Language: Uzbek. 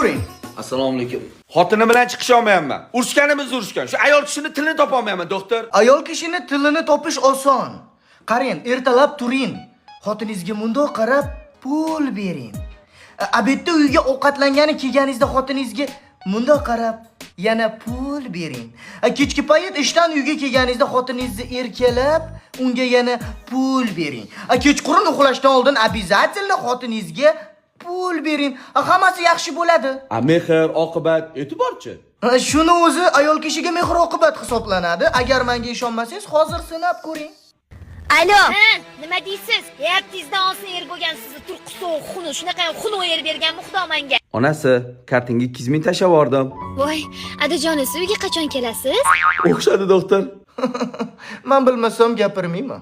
Turing. Assalomu alaykum. Xotinim bilan chiqisha olmayapman. Urushganimiz urushgan. Shu ayol kishini tilini topa olmayapman, doktor. Ayol kishini tilini topish oson. Qarang, ertalab turing. Xotiningizga mundoq qarab pul bering. Обед da uyga ovqatlangani kelganingizda xotiningizga mundoq qarab yana pul bering. Kechki payt ishdan uyga kelganingizda xotiningizni erkalab, unga yana pul bering. Kechqurun uxlashdan oldin обязательно xotiningizga pul bering. Hammasi yaxshi bo'ladi. A mehr, oqibat, e'tiborchi? Shuni o'zi ayol kishiga mehr oqibat hisoblanadi. Agar menga ishonmasangiz, hozir sinab ko'ring. Alo. Ha, nima deysiz? Yaptingizdan olsin er bo'lgan sizni, turqi sovuq, xunuk, shunaqa ham xunuk er berganmi Xudo menga? Onasi, kartingga 200 ming tashlab yubordim. Voy, adajonisi, uyga qachon kelasiz? O'xshadi, doktor. Men bilmasam gapirmayman.